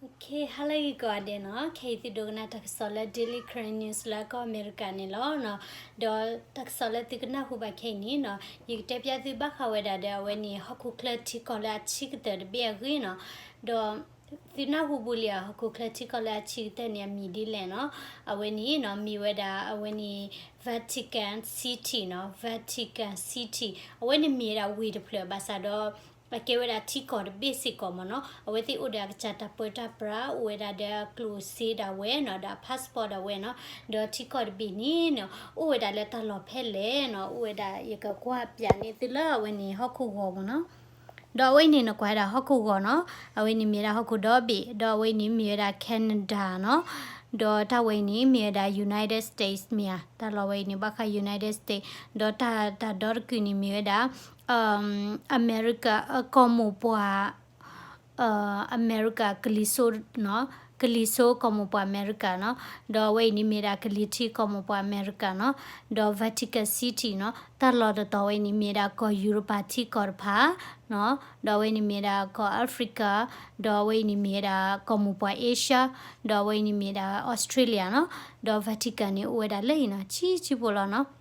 Okay, hello ဂ့ၤကိးဂၤဒဲးနီၤ, ခဲအံၤသုဒိကနၣ်တၢ်ကစီၣ်လၢ Daily Karen News လၢကီၢ်အမဲရကၤန့ၣ်လီၤ. ဒီးတၢ်ကစီၣ်လၢသုကနၢ်ဟူဘၣ်ခဲအံၤန့ၣ်နီၤ, ယကတဲပျၢ်သုဘၣ်ဃးဝဲဒၣ်ဒီးအဝဲန့ၣ် ဟီၣ်ခိၣ်ချၢထံကီၢ်လၢအဆံးကတၢၢ်တဘ့ၣ်အဂ့ၢ်နီၤ. ဒီးသုနၢ်ဟူဘူးလံဧါ, ဟီၣ်ခိၣ်ချၢထံကီၢ်လၢအဆံးကတၢၢ်န့ၣ် အမံၤဒ်လဲၣ်နီၤ. အဝဲန့ၣ်နီၤ မ့ၢ်ဝဲဒၣ်အဝဲန့ၣ် Vatican City နီၤ, Vatican City အဝဲန့ၣ်မ့ၢ်ဝဲဒၣ်ဝ့ၢ်တဖျၢၣ်ဘၣ်ဆၣ်ဒီး အကဲဝဲဒၣ်ထံကီၢ်တဘ့ၣ်စ့ၢ်ကီးမ့ၢ်နီၤ. အဝဲသ့ၣ်အိၣ်ဒီးအကစၢ်တၢ်ပၢတၢ်ပြး, အိၣ်ဝဲဒၣ်ဒီးအကျိၣ်စ့ဒၣ်ဝဲနီၤ, ဒီးအ passport ဒၣ်ဝဲနီၤ. ဒီးထံကီၢ်တဘ့ၣ်န့ၣ်နီၤ အိၣ်ဝဲဒၣ်လၢတၢ်လီၢ်ဖဲလဲၣ်နီၤ, အိၣ်ဝဲဒၣ်ယကကွၢ်ပၠးန့ၢ်သုလၢအဝဲန့ၣ်ဟီၣ်ခိၣ်ဂီၤမ့ၢ်နီၤ. ဒီးအဝဲအံၤန့ၣ် နကွၢ်ဝဲဒၣ်ဟီၣ်ခိၣ်ဂီၤနီၤ, အဝဲန့ၣ်မ့ၢ်ဝဲဒၣ်ဟီၣ်ခိၣ်ဒီဘ့ၣ်, ဒီးအဝဲအံၤန့ၣ်မ့ၢ်ဝဲဒၣ် Canada နီၤ, ဒီးတၢ်ဝဲအံၤန့ၣ် မ့ၢ်ဝဲဒၣ် United States မ့ၢ်ဧါ, တၢ်လီၢ်ဝဲအံၤန့ၣ် ဘၣ်ဃး United States, ဒီးတၢ် တၢ်ဒီတကုာ်န့ၣ်မ့ၢ်ဝဲဒၣ် အမဲရကၤ ကီၢ်မိၢ်ပှၢ် အမဲရကၤ ကလံၤစိးနီၤ, ကလံၤစိးကီၢ်မိၢ်ပှၢ်အမဲရကၤနီၤ, ဒီးအဝဲအံၤန့ၣ်မ့ၢ်ဒၣ်ကလံၤထံးကီၢ်မိၢ်ပှၢ်အမဲရကၤနီၤ, ဒီး Vatican City နီၤ, တၢ်လီၢ်တတီၤဝဲအံၤန့ၣ် မ့ၢ်ဒၣ်ကီၢ်ယူရပၤထံကီၢ်တဖၣ်နီၤ, ဒီးအဝဲအံၤန့ၣ်မ့ၢ်ဒၣ်ကီၢ် Africa, ဒီးအဝဲအံၤန့ၣ်မ့ၢ်ဒၣ်ကီၢ်မိၢ်ပှၢ် Asia, ဒီးအဝဲအံၤန့ၣ်မ့ၢ်ဒၣ် Australia နီၤ, ဒီး Vatican န့ၣ်အိၣ်ဝဲဒၣ်လၢအံၤနီၤ, ဆံးဆံးဖိလီၤနီၤ.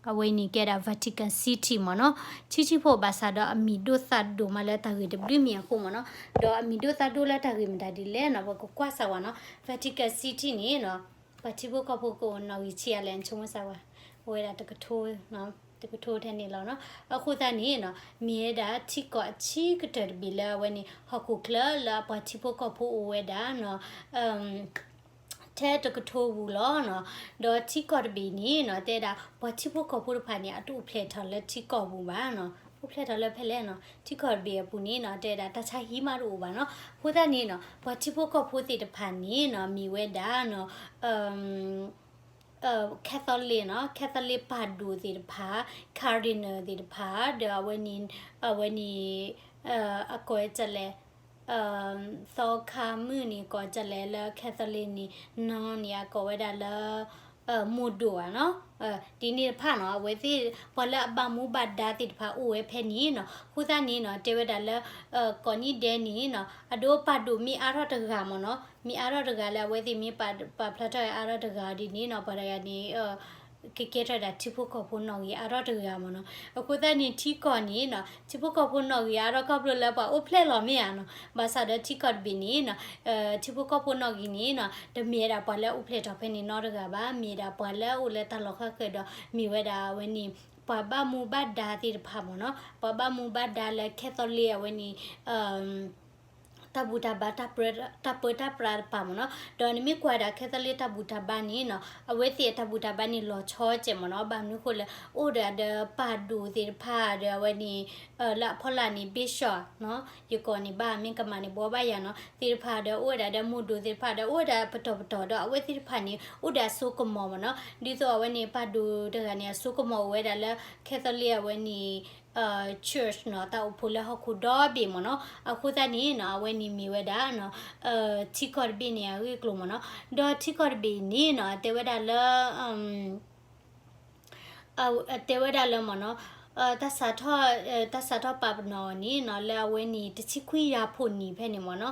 အဝဲအံၤန့ၣ်ကဲဒၣ် Vatican City မ့ၢ်နီၤ, ဆံးဆံးဖိဘၣ်ဆၣ်ဒီးအမံၤဒိၣ်သးဒိၣ်မးလၢတၢ်ဂ့ၢ်တဘျုးမံၤအဃိမ့ၢ်နီၤ, ဒီးအမံၤဒိၣ်သးဒိၣ်လၢတၢ်ဂ့ၢ်မတၤဒ်လဲၣ်နီၤ, ပကကွၢ်စၢ်ဝဲနီၤ, Vatican City န့ၣ်နီၤ, ပှၤထံဖိကီၢ်ဖိကအိၣ်နီၣ်ဂံၢ်ဆံးအါလဲၣ် နဆိကမိၣ်စၢ်ဝဲ, အိၣ်ဝဲဒၣ်တကထိ, တကထိထဲန့ၣ်လီၤနီၤ. အဃိသတးန့ၣ်နီၤ မ့ၢ်ဝဲဒၣ်ထံကီၢ်အဆံးကတၢၢ်တဘ့ၣ်လၢအဝဲန့ၣ် ဟီၣ်ခိၣ်ချၢလၢအပှၤထံဖိကီၢ်ဖိအိၣ်ဝဲဒၣ်နီၤ ထဲတကထိပူၤလီၤနီၤ. ဒီးထံကီၢ်တဘ့ၣ်န့ၣ်နီၤ တဲဒၣ်ပှၤထံဖိကီၢ်ဖိတဖၣ်န့ၣ် အတအိၣ်ဖျဲၣ်ထီၣ်လၢထံကီၢ်ပူၤဘၣ်နီၤ, အိၣ်ဖျဲၣ်ထီၣ်လၢဖဲလဲၣ်နီၤ, ထံကီၢ်တဘ့ၣ်အပူၤန့ၣ်နီၤ တဲဒၣ်တၢ်ဆါဟံၣ်မးတအိၣ်ဘၣ်နီၤ. အဃိသတးန့ၣ်နီၤ ပှၤထံဖိကီၢ်ဖိသ့ၣ်တဖၣ်န့ၣ်နီၤ မ့ၢ်ဝဲဒၣ်နီၤ Catholic နီၤ, Catholic ပၢ်ဒိၣ်သ့ၣ်တဖၣ်, Cardinal သ့ၣ်တဖၣ်, ဒီးအဝဲန့ၣ်, အဝဲန့ၣ်, အကိးဒ်လဲၣ်, သီခါမုၣ်န့ၣ်ကိးဒ်လဲၣ်လၢ Catholic န့ၣ်, နီၢ်န့ၣ် အကိးဝဲဒၣ်လၢ မိၢ်ဒိၣ်ဧါနီၤ. ဒ်န့ၣ်တဖၣ်နီၤ အဝဲသ့ၣ် ပှၤလၢအဘၣ်မူဘၣ်ဒါသ့ၣ်တဖၣ်အိၣ်ဝဲဖဲန့ၣ်နီၤ. အဃိသတးန့ၣ်နီၤ တဲဝဲဒၣ်လၢ ကိးနံၣ်ဒဲးန့ၣ်နီၤ အဒိပၢ်ဒိၣ်မ့ၢ်အါထီၣ်တဂၤမ့ၢ်နီၤ, မ့ၢ်အါထီၣ်တဂၤလၢအဝဲသ့ၣ်မ့ၢ်ပာ်ဖျါထီၣ်အါထီၣ်တဂၤဒ်န့ၣ်နီၤ ပှၤတဂၤန့ၣ် ကကဲထီၣ်ဒၣ်ထံဖိကီၢ်ဖိနီၣ်ဂံၢ်အါထီၣ်တဂၤမ့ၢ်နီၤ. အဃိသတးန့ၣ် ထံကီၢ်န့ၣ်နီၤ ထံဖိကီၢ်ဖိနီၣ်ဂံၢ်အါထီၣ်ခီဖျိလၢပှၤအိၣ်ဖျဲၣ်လီၤမ့ၢ်ဧါနီၤ. ဘၣ်ဆၣ်ဒီးထံကီၢ်တဘ့ၣ်န့ၣ်နီၤ ထံဖိကီၢ်ဖိနီၣ်ဂံၢ်န့ၣ်နီၤ တမ့ၢ်ဝဲဒၣ်ပှၤလၢအအိၣ်ဖျဲၣ်ထီၣ်ဖဲန့ၣ်နီတဂၤဘၣ်, မ့ၢ်ဒၣ်ပှၤလၢအအိၣ်လၢတၢ်လီၢ်ဃၣ်ဃၢၤဒီး မ့ၢ်ဝဲဒၣ်အဝဲန့ၣ် ပှၤဘၣ်မူဘၣ်ဒါသ့ၣ်တဖၣ်မ့ၢ်နီၤ, ပှၤဘၣ်မူဘၣ်ဒါလၢ Catholic အဝဲန့ၣ် တၢ်ဘူၣ်တၢ်ဘါ တၢ်ပၢတၢ်ပြးတဖၣ်မ့ၢ်နီၤ. ဒီးနမ့ၢ်ကွၢ်ဒၣ် Catholic တၢ်ဘူၣ်တၢ်ဘါန့ၣ်နီၤ အဝဲသ့ၣ်အတၢ်ဘူၣ်တၢ်ဘါန့ၣ် လီၤဆီကဲးမ့ၢ်နီၤ. ဘၣ်မနုၤဃိလဲၣ် အိၣ်ဒီးအပၢ်ဒိၣ်သ့ၣ်တဖၣ်ဒီးအဝဲန့ၣ် လၢအဖီလာ်န့ၣ် Bishop နီၤ, ယကိးန့ၣ်ဘၣ် မ့ၢ်ကမၣ်န့ၣ် ဘှီဘၣ်ယၤနီၤ, သ့ၣ်တဖၣ်ဒီးအိၣ်ဝဲဒၣ်ဒီးမိၢ်ဒိၣ်သ့ၣ်တဖၣ်ဒီး အိၣ်ဝဲဒၣ်ပတီၢ်ပတီၢ်ဒီး အဝဲသ့ၣ်တဖၣ်န့ၣ် အိၣ်ဒီးအစိကမီၤမ့ၢ်နီၤ. ဒ်သိးအဝဲန့ၣ် ပၢ်ဒိၣ်တဂၤန့ၣ် အစိကမီၤအိၣ်ဝဲဒၣ်လၢ Catholic အဝဲန့ၣ် church နီၤ, တၢ်အိၣ်ဖှိၣ်လၢဟီၣ်ခိၣ်ဒီဘ့ၣ်မ့ၢ်နီၤ. အဃိသတးန့ၣ်နီၤ အဝဲန့ၣ်မ့ၢ်ဝဲဒၣ် ထံကီၢ်တဘ့ၣ်န့ၣ် အဂ့ၢ်အကျိၤမ့ၢ်နီၤ. ဒီးထံကီၢ်တဘ့ၣ်န့ၣ်နီၤ တဲဝဲဒၣ်လၢ တဲဝဲဒၣ်လၢမ့ၢ်နီၤ တၢ်စးထီၣ် တၢ်စးထီၣ်ပာ်ပနီၣ်အီၤန့ၣ်နီၤ လၢအဝဲန့ၣ် တဆံခွံယၤဖိနံၣ်ဖဲန့ၣ်မ့ၢ်နီၤ.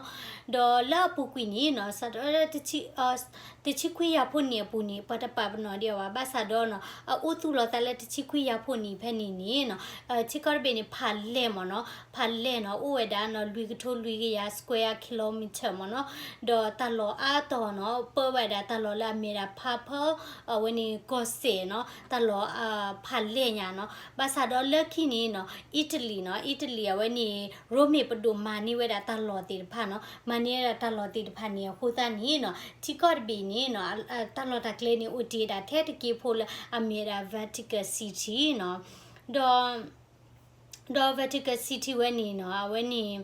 ဒီးလၢအပူၤကွံာ်န့ၣ်နီၤ စးထီၣ် တဆံခွံယၤဖိနံၣ်အပူၤန့ၣ် ပှၤတပာ်ပနီၣ်ဒံးအီၤဘၣ် ဘၣ်ဆၣ်ဒီးနီၤ အအိၣ်သူၣ်လီၤသးလၢတဆံခွံယၤဖိနံၣ်ဖဲန့ၣ်န့ၣ်နီၤ ထံကီၢ်တဘ့ၣ်န့ၣ် ဖးလဲၢ်မ့ၢ်နီၤ ဖးလဲၢ်နီၤ အိၣ်ဝဲဒၣ်နီၤ လွံၢ်ကထိလွံၢ်ကယၤ square kilometer မ့ၢ်နီၤ. ဒီးတၢ်လီၢ်အါတီၤနီၤ ပၢဝဲဒၣ်တၢ်လီၢ်လၢအမ့ၢ်ဒၣ် purple အဝဲန့ၣ် ကီၢ်စဲၣ်နီၤ တၢ်လီၢ်ဖးလဲၢ်ညါနီၤ. ဘၣ်ဆၣ်ဒီးလၢခံန့ၣ်နီၤ Italy နီၤ Italy အဝဲန့ၣ် ရိမ့ၤပဒိၣ်မၤန့ၢ်ဝဲဒၣ်တၢ်လီၢ်သ့ၣ်တဖၣ်နီၤ မၤန့ၢ်ဝဲဒၣ်တၢ်လီၢ်သ့ၣ်တဖၣ်န့ၣ် အဃိသတးန့ၣ်နီၤ ထံကီၢ်တဘ့ၣ်န့ၣ်နီၤ တၢ်လီၢ်တၢ်ကျဲန့ၣ်အိၣ်တ့ၢ်ဒၣ်ထဲတက့ၢ်ဖိလၢအမ့ၢ်ဝဲဒၣ် Vatican City နီၤ. ဒီး ဒီး Vatican City ဝဲန့ၣ်နီၤ အဝဲန့ၣ်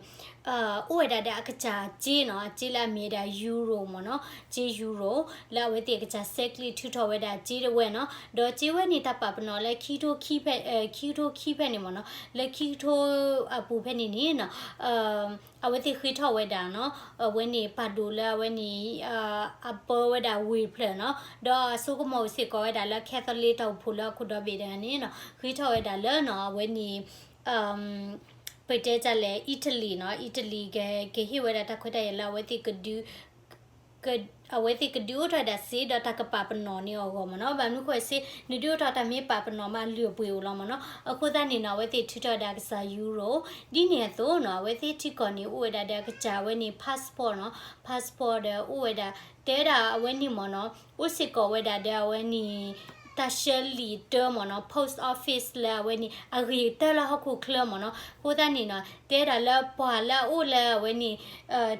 အိၣ်ဝဲဒၣ်ဒီးအကစၢ်စ့နီၤ စ့လၢအမ့ၢ်ဝဲဒၣ် euro မ့ၢ်နီၤ စ့ euro လၢအဝဲသ့ၣ်အကစၢ်ဆဲးကျိးထုးထီၣ်ဝဲဒၣ်စ့တဝဲနီၤ. ဒီးစ့ဝဲန့ၣ် တၢ်ပာ်ပနီၣ်လၢခံကထိခံဖဲ ခံကထိခံဖဲန့ၣ်မ့ၢ်နီၤ လၢခံကထိအပူၤဖဲန့ၣ်န့ၣ်နီၤ အဝဲသ့ၣ်ဃ့ထီၣ်ဝဲဒၣ်နီၤ အဝဲန့ၣ်ပၢ်ဒိၣ်လၢအဝဲန့ၣ် အပၢဝဲဒၣ်ဝ့ၢ်ဖျၢၣ်နီၤ ဒီးအစိကမီၤစ့ၢ်ကီးဝဲဒၣ်လၢ Catholic တၢ်အိၣ်ဖှိၣ်လၢဟီၣ်ခိၣ်ဒီဘ့ၣ်တဂၤန့ၣ်နီၤ ဃ့ထီၣ်ဝဲဒၣ်လၢနီၤ အဝဲန့ၣ် ပတဲတၢ်လဲၣ် Italy နီၤ, Italy ကဟ့ၣ်ဝဲဒၣ်တၢ်ခွဲးတၢ်ယာ်လၢအဝဲသ့ၣ်ကဒုး အဝဲသ့ၣ်ကဒုးအိၣ်ထီၣ်ဝဲဒၣ်စ့ ဒီးတၢ်ကပာ်ပနီၣ်န့ၢ်အဂီၢ်မ့ၢ်နီၤ. ဘၣ်မနုၤဃိစ့ နဒုးအိၣ်ထီၣ်တၢ်မ့ၢ်ပာ်ပနီၣ်မး လုၢ်အပှ့ၤအိၣ်လီၤမ့ၢ်နီၤ. အဃိသတးန့ၣ်နီၤ အဝဲသ့ၣ်ထုးထီၣ်ဝဲဒၣ်ကစၢ် euro ဒ်န့ၣ်အသိးနီၤ အဝဲသ့ၣ်ထံကီၢ်န့ၣ် အိၣ်ဝဲဒၣ်ဒီးအကစၢ်ဝဲန့ၣ် passport နီၤ, passport ဒီးအိၣ်ဝဲဒၣ် တဲဝဲဒၣ်အဝဲန့ၣ်မ့ၢ်နီၤ အိၣ်စ့ၢ်ကီးဝဲဒၣ်ဒီးအဝဲန့ၣ် တၢ်ဆှၢလံာ်တၢမ့ၢ်နီၤ, post office လၢအဝဲန့ၣ် အဂ့ၤကတၢၢ်လၢဟီၣ်ခိၣ်ချၢမ့ၢ်နီၤ. အဃိသတးန့ၣ်နီၤ တဲဝဲဒၣ်လၢပှၤလၢအအိၣ်လၢအဝဲန့ၣ်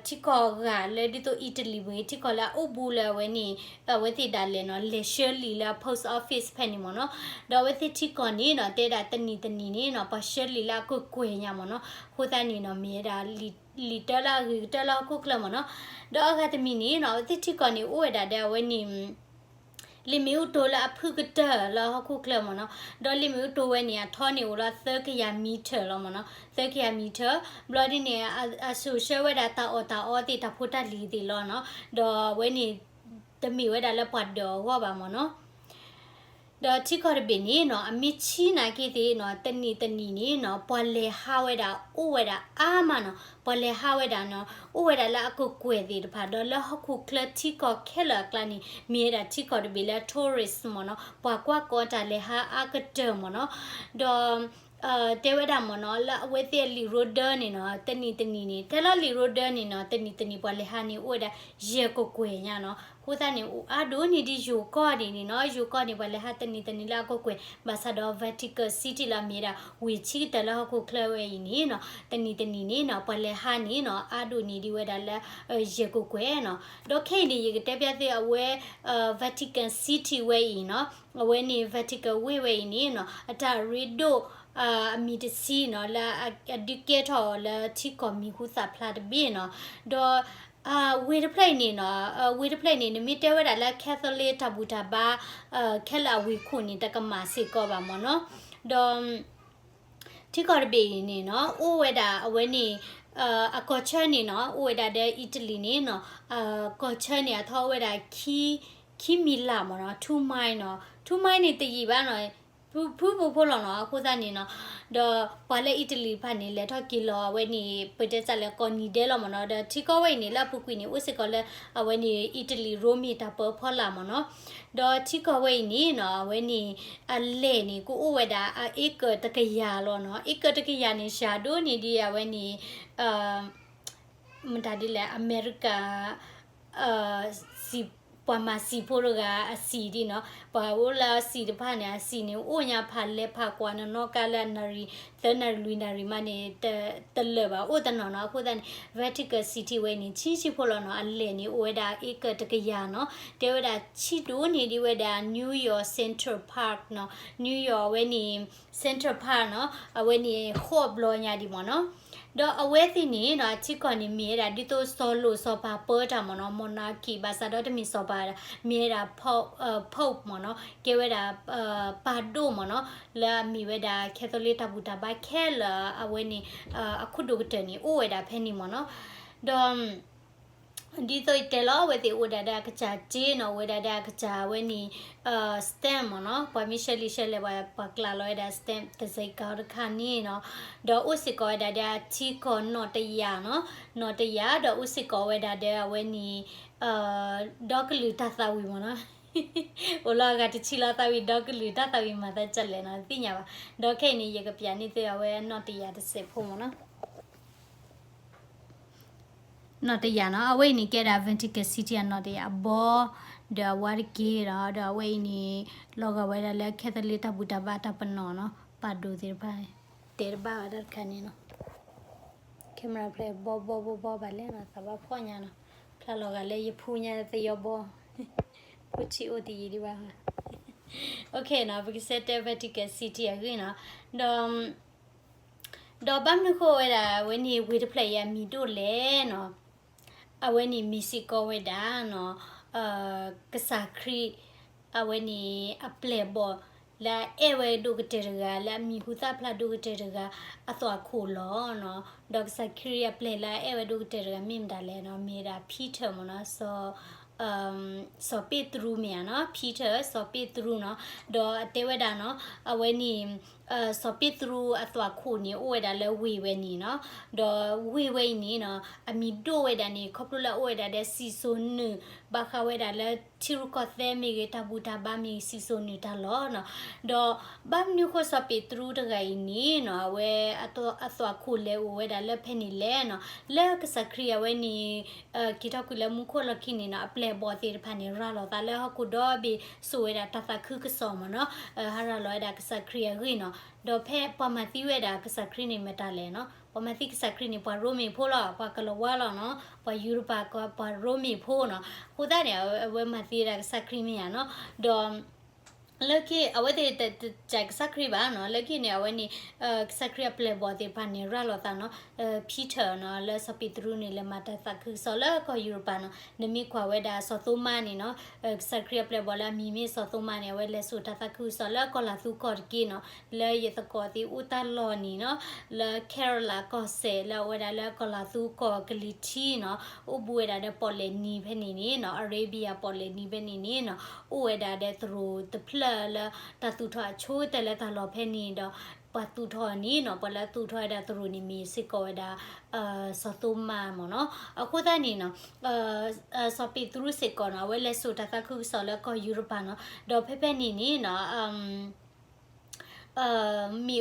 ထံကီၢ်ဂၤလၢဒ်သိး Italy မ့ၢ်ဂ့ၤ ထံကီၢ်လၢအအိၣ်ဘူးလၢအဝဲန့ၣ် အဝဲသ့ၣ်ဒၣ်လဲာ်နီၤ လဲၤဆှၢလံာ်လၢ post office ဖဲန့ၣ်မ့ၢ်နီၤ. ဒီးအဝဲသ့ၣ်ထံကီၢ်န့ၣ်နီၤ တဲဝဲဒၣ်တနံၤတနံၤန့ၣ်နီၤ ပှၤဆှၢလံာ်လၢအကကွဲၢ်ညါမ့ၢ်နီၤ. အဃိသတးန့ၣ်နီၤ မ့ၢ်ဝဲဒၣ်လံာ်တၢလၢအဂ့ၤကတၢၢ်လၢဟီၣ်ခိၣ်ချၢမ့ၢ်နီၤ. ဒီးအဂၤတမံၤန့ၣ်နီၤ အဝဲသ့ၣ်ထံကီၢ်န့ၣ် အိၣ်ဝဲဒၣ်ဒီးအဝဲန့ၣ် လ့ၣ်မ့ၣ်အူတိၤလၢအဖုၣ်ကတၢၢ်လၢဟီၣ်ခိၣ်ချၢမ့ၢ်နီၤ. ဒီးလ့ၣ်မ့ၣ်အူတိၤဝဲန့ၣ် အထီန့ၣ်အိၣ်လၢသၢကယၤ meter လီၤမ့ၢ်နီၤ, သၢကယၤ meter. ဘျီဒ်န့ၣ် အစိာ်ဆှၢဝဲဒၣ်တၢ်အီၣ်တၢ်အီသ့ၣ် တၢ်ဖိတၢ်လံၤသ့ၣ်လီၤနီၤ. ဒီးအဝဲန့ၣ် တမ့ၢ်ဝဲဒၣ်လၢပှၤဒၢးအဂီၢ်ဘၣ်မ့ၢ်နီၤ. ဒီးထံကီၢ်တဘ့ၣ်န့ၣ်နီၤ အမ့ၢ်ဆံးနာ်က့သ့ၣ်နီၤ တနံၤတနံၤန့ၣ်နီၤ ပှၤလဲၤဟးဝဲဒၣ်အိၣ်ဝဲဒၣ်အါမးနီၤ, ပှၤလဲၤဟးဝဲဒၣ်နီၤ အိၣ်ဝဲဒၣ်လၢအကကွဲၢ်သ့ၣ်တဖၣ် ဒီးလၢဟီၣ်ခိၣ်ချၢထံကီၢ်ခဲလၢာ်အကျါန့ၣ် မ့ၢ်ဝဲဒၣ်ထံကီၢ်တဘ့ၣ်လၢ tourist မ့ၢ်နီၤ, ပှၤကွၢ်ကီတၢ်လဲၤဟးအါကတၢၢ်မ့ၢ်နီၤ. ဒီး တဲဝဲဒၣ်မ့ၢ်နီၤ လၢအဝဲသ့ၣ်အလံာ်ရိဒၢန့ၣ်နီၤ တနံၤတနံၤန့ၣ် တဲလီၤလံာ်ရိဒၢန့ၣ်နီၤ တနံၤတနံၤပှၤလဲၤဟးန့ၣ် အိၣ်ဝဲဒၣ်ယဲၢ်ကကွဲၢ်ညါနီၤ. အဃိသတးန့ၣ် အိၣ်အါဒိၣ်န့ၢ်ဒံးယိၤကီၢ်န့ၣ်န့ၣ်နီၤ, ယိၤကီၢ်န့ၣ် ပှၤလဲၤဟးတနံၤတနံၤလၢအကကွဲၢ်, ဘၣ်ဆၣ်ဒီး Vatican City လၢအမ့ၢ်ဝဲဒၣ် ဝ့ၢ်ဆံးကတၢၢ်လၢဟီၣ်ခိၣ်ချၢဝဲအံၤန့ၣ်နီၤ တနံၤတနံၤန့ၣ်နီၤ ပှၤလဲၤဟးန့ၣ်နီၤ အါဒိၣ်န့ၢ်ဒံးဝဲဒၣ်လၢ ယဲၢ်ကကွဲၢ်နီၤ. ဒီးခဲအံၤန့ၣ် ယကတဲပျဲသုအဝဲ Vatican City ဝဲအံၤနီၤ, အဝဲန့ၣ် Vatican ဝ့ၢ်ဝဲအံၤန့ၣ်နီၤ အတၢ်ရ့ဒိၣ် အမံၤတဆံနီၤ လၢအဒုးကဲထီၣ်အီၤလၢထံကီၢ်မံၤဟူသၣ်ဖျါတဘ့ၣ်နီၤ. ဒီး ဝ့ၢ်တဖျၢၣ်အံၤန့ၣ်နီၤ, ဝ့ၢ်တဖျၢၣ်အံၤန့ၣ် နမ့ၢ်တဲဝဲဒၣ်လၢ Catholic တၢ်ဘူၣ်တၢ်ဘါ ခဲလၢာ်အဝ့ၢ်ခိၣ်န့ၣ် တကမၣ်စ့ၢ်ကီးဘၣ်မ့ၢ်နီၤ. ဒီး ထံကီၢ်တဘ့ၣ်အံၤန့ၣ်နီၤ အိၣ်ဝဲဒၣ်အဝဲန့ၣ် အကီၢ်ဆၢန့ၣ်နီၤ အိၣ်ဝဲဒၣ်ဒီး Italy န့ၣ်နီၤ, ကီၢ်ဆၢန့ၣ် အထီဝဲဒၣ် ခံမံၤလးမ့ၢ်နီၤ, two mile နီၤ, two mile န့ၣ်တယံာ်ဘၣ်နီၤ, ဖုဖုဖိဖိလီၤနီၤ. အဃိသတးန့ၣ်နီၤ, ဒီးပှၤလၢ Italy တဖၣ်န့ၣ် လဲၤထီၣ်က့ၤလီၤအဝဲန့ၣ် ပတဲတၢ်လဲၣ် ကိးနံၤဒဲးလီၤမ့ၢ်နီၤ. ဒီးထံကီၢ်ဝဲအံၤန့ၣ် လၢအပူၤကွံာ်န့ၣ် အိၣ်စ့ၢ်ကီးလၢ အဝဲန့ၣ် Italy ရိမ့ၤတၢ်ပၢဖီလာ်မ့ၢ်နီၤ. ဒီးထံကီၢ်ဝဲအံၤန့ၣ်နီၤ အဝဲန့ၣ် အလဲၢ်န့ၣ် ကအိၣ်ဝဲဒၣ် အ acre တကယၤလီၤနီၤ. acre တကယၤန့ၣ် စှၤဒိၣ်န့ၢ်ဒံးအဝဲန့ၣ် မတၤဒ်လဲၣ် အမဲရကၤ ပှၤမၤစံာ်ဖိတဂၤအစံာ်ဒ်နီၤ, ပှၤအိၣ်လၢအစံာ်တဖၣ်န့ၣ် အစံာ်န့ၣ် အိၣ်ညါဖးလဲၤဖးကွၢ်နီၢ်နီၢ်ကါလၢအနၣ်ရံၣ် သၢနၣ်ရံၣ်လွံၢ်နၣ်ရံၣ်မးန့ၣ် တလၢာ်ဘၣ် အိၣ်တနီၤနီၤ. အဃိသတးန့ၣ် Vatican City ဝဲန့ၣ် ဆံးဆံးဖိလီၤနီၤ, အလဲၢ်န့ၣ် အိၣ်ဝဲဒၣ် acre တကယၤနီၤ, တဲဝဲဒၣ်ဆံးဒိၣ်န့ၢ်ဒံးဝဲဒၣ် New York Central Park နီၤ, New York အဝဲန့ၣ် Central Park နီၤ, အဝဲန့ၣ်ဃိးဘျီညါဒံးမ့ၢ်နီၤ. ဒီးအဝဲသ့ၣ်န့ၣ်နီၤ အထံကီၢ်န့ၣ် မ့ၢ်ဝဲဒၣ်ဒ်သိးစီၤလိၣ်စီၤပၤပၢတၢ်မ့ၢ်နီၤ, monarchy ဘၣ်ဆၣ်ဒီးတမ့ၢ်စီၤပၤဒၣ် မ့ၢ်ဝဲဒၣ် Pope မ့ၢ်နီၤ, ကဲဝဲဒၣ် ပၢ်ဒိၣ်မ့ၢ်နီၤ, လၢအမ့ၢ်ဝဲဒၣ် Catholic တၢ်ဘူၣ်တၢ်ဘါခဲလၢာ် အဝဲန့ၣ် အခိၣ်ဒိၣ်ကတၢၢ်န့ၣ် အိၣ်ဝဲဒၣ်ဖဲန့ၣ်မ့ၢ်နီၤ. ဒီး ဒ်သိးယတဲလီၤ အဝဲသ့ၣ်အိၣ်ဝဲဒၣ်ဒီးအကစၢ်စ့နီၤ, အိၣ်ဝဲဒၣ်ဒီးအကစၢ်အဝဲန့ၣ် stamp မ့ၢ်နီၤ, ပှၤမ့ၢ်ဆှၢလံာ်ဆှၢလဲၢ် ပှၤ ပှၤကျးလီၤဝဲဒၣ် stamp တံဆိပ်ကဝ်တခါန့ၣ်နီၤ, ဒီးအိၣ်စ့ၢ်ကီးဝဲဒၣ်ဒီးအထံကီၢ်နီၣ်တယၢ်နီၤ, နီၣ်တယၢ် ဒီးအိၣ်စ့ၢ်ကီးဝဲဒၣ်ဒီးအဝဲန့ၣ် ဒီကလုာ်တၢ်သးဝံၣ်မ့ၢ်နီၤ, အိၣ်လီၤအဂၤတဆံလီၤသးဝံၣ် ဒီကလုာ်တၢ်သးဝံၣ်မၤသးဒ်လဲၣ်နီၤ သ့ၣ်ညါဘၣ်. ဒီးခဲအံၤန့ၣ် ယကပျးန့ၢ်သုအဝဲနီၣ်တယၢ်တစဲးဖိမ့ၢ်နီၤ. နီၣ်တယၢ်နီၤ, အဝဲအံၤန့ၣ် ကဲဒၣ် Vatican City အနီၣ်တယၢ်အဘီ ဒီးအဝါတက့ၢ်ဒီး ဒီးအဝဲအံၤန့ၣ် လီၤဂာ်ဝဲဒၣ်လၢ Catholic တၢ်ဘူၣ်တၢ်ဘါတၢ်ပနီၣ်နီၤ, ပၢ်ဒိၣ်သ့ၣ်တဖၣ် တဲတဘၣ်ဝဲဒၣ်တခါန့ၣ်နီၤ. camera ဖျဲၣ်ဘီဘီဘီဘီဘၣ်လဲၣ်နီၤ, သးဘၣ်ဖှီၣ်ညါနီၤ, ဖျါလီၤဂာ်လၢယဖူညါသယီဘီ, ဖူဆံးအိၣ်တယံာ်ဒံးဘၣ်. ပကဆၢတဲ Vatican City အဂ့ၢ်နီၤ, ဒီး ဒီးဘၣ်မနုၤဃိဝဲဒၣ် အဝဲန့ၣ်ဝ့ၢ်တဖျၢၣ်အံၤအမံၤဒိၣ်လဲၣ်နီၤ, အဝဲန့ၣ်မ့ၢ်စ့ၢ်ကီးဝဲဒၣ်နီၤ, ကစၢ်ခရံာ် အဝဲန့ၣ်အပျဲၢ်အဘီၣ်လၢအအဲၣ်ဝဲဒိၣ်ကတၢၢ်တဂၤ လၢအမံၤဟူသၣ်ဖျါဒိၣ်ကတၢၢ်တဂၤ အသွၣ်ခိၣ်လီၤနီၤ. ဒီးကစၢ်ခရံာ်အပျဲၢ်လၢအအဲၣ်ဝဲဒိၣ်ကတၢၢ်တဂၤမ့ၢ်မတၤလဲၣ်နီၤ, မ့ၢ်ဝဲဒၣ် Peter မ့ၢ်နီၤ, စီၤ စီၤပ့းတရူးမ့ၢ်ဧါနီၤ, Peter စီၤပ့းတရူးနီၤ, ဒီးအတဲဝဲဒၣ်နီၤ, အဝဲန့ၣ် စီၤပ့းတရူးအသွၣ်ခိၣ်န့ၣ်အိၣ်ဝဲဒၣ်လၢဝ့ၢ်ဝဲန့ၣ်နီၤ, ဒီးဝ့ၢ်ဝဲအံၤန့ၣ်နီၤ အမံၤဒိၣ်ဝဲဒၣ်န့ၣ် ခီဖျိလၢအအိၣ်ဝဲဒၣ်ဒီးစံၣ်စိၤနုာ် ဘၣ်ဃးဝဲဒၣ်လၢထံရူၢ်ကီၢ်သဲးမ့ၢ်ဂ့ၤ တၢ်ဘူၣ်တၢ်ဘါမ့ၢ်ဂ့ၤ စံၣ်စိၤနုာ်တၢ်လီၢ်နီၤ, ဒီးဘၣ်မနုၤဃိစီၤပ့းတရူးတဂၤအံၤန့ၣ်နီၤ အဝဲအသွၣ်ခိၣ်လဲၤအိၣ်ဝဲဒၣ်လၢဖဲန့ၣ်လဲၣ်နီၤ, လၢကစၢ်ခရံာ်အဝဲန့ၣ် က့ၤထီၣ်ကွံာ်လၢမူခိၣ်လီၢ်ခံန့ၣ်နီၤ အပျဲၢ်အဘီၣ်သ့ၣ်တဖၣ်န့ၣ် ရၤလီၤသးလၢဟီၣ်ခိၣ်ဒီဘ့ၣ် စိာ်ဝဲဒၣ်တၢ်သးခုကစီၣ်မ့ၢ်နီၤ, ဟးရၤလီၤဝဲဒၣ်ကစၢ်ခရံာ်အဂ့ၢ်နီၤ, ဒီးဖဲပှၤမၤသံဝဲဒၣ်ကစၢ်ခရံာ်န့ၣ်မတၤလဲၣ်နီၤ, ပှၤမၤသံကစၢ်ခရံာ်န့ၣ် ပှၤရိမ့ၤဖိလီၤ, ပှၤကလၤဝါလီၤနီၤ, ပှၤယူရပၤကီၢ် ပှၤရိမ့ၤဖိနီၤ, အဃိသတးန့ၣ် အဝဲမၤသံဝဲဒၣ်ကစၢ်ခရံာ်မ့ၢ်ဧါနီၤ, ဒီး လၢခံအဝဲသ့ၣ်တစဲးကစၢ်ခရံာ်ဘၣ်နီၤ, လၢခံန့ၣ် အဝဲန့ၣ် ကစၢ်ခရံာ်အပျဲၢ်အဘီၣ်သ့ၣ်တဖၣ်န့ၣ် ရၤလီၤသးနီၤ, Peter နီၤ လၢစီၤပ့းတရူးန့ၣ် လဲၤမၤတၢ်သးခုကစီၣ်လၢကီၢ်ယူရပၤနီၤ, နမ့ၢ်ကွၢ်ဝဲဒၣ်စီၤသိမးန့ၣ်နီၤ, ကစၢ်ခရံာ်အပျဲၢ်အဘီၣ်လၢအမံၤမ့ၢ်စီၤသိမးန့ၣ် အဝဲလဲၤစိာ်တၢ်သးခုကစီၣ်လၢကီၢ်လၤသူကီၢ်တက့ၢ်နီၤ, လၢယသကိးသ့ၣ်အိၣ်တၢ်လီၢ်န့ၣ်နီၤ, လၢ Kerala ကီၢ်စဲၣ် လၢအဝဲဒၣ်လၢကီၢ်လၤသူကီၢ်ကလံၤထံးနီၤ, အိၣ်ဘူးဝဲဒၣ်ဒီးပီၣ်လဲၣ်နံၤဖဲန့ၣ်န့ၣ်နီၤ, Arabia ပီၣ်လဲၣ်နံၤဖဲန့ၣ်န့ၣ်နီၤ, အိၣ်ဝဲဒၣ်ဒီးသရိာ်တဖျၢၣ်လၢ တၢ်သူၣ်ထီၣ်အဆိကတၢၢ်လၢတၢ်လီၢ်ဖဲန့ၣ်ဒီး ပှၤသူၣ်ထီၣ်န့ၣ်နီၤ, ပှၤလၢသူၣ်ထီၣ်ဝဲဒၣ်သရိာ်န့ၣ်မ့ၢ်စ့ၢ်ကီးဝဲဒၣ် စီၤသိမးမ့ၢ်နီၤ, အဃိသတးန့ၣ်နီၤ စီၤပ့းတရူးစ့ၢ်ကီးနီၤ အဝဲလဲၤစိာ်တၢ်သးခုကစီၣ်လၢကီၢ်ယူရပၤနီၤ, ဒီးဖဲဖဲန့ၣ်န့ၣ်နီၤ မ့ၣ်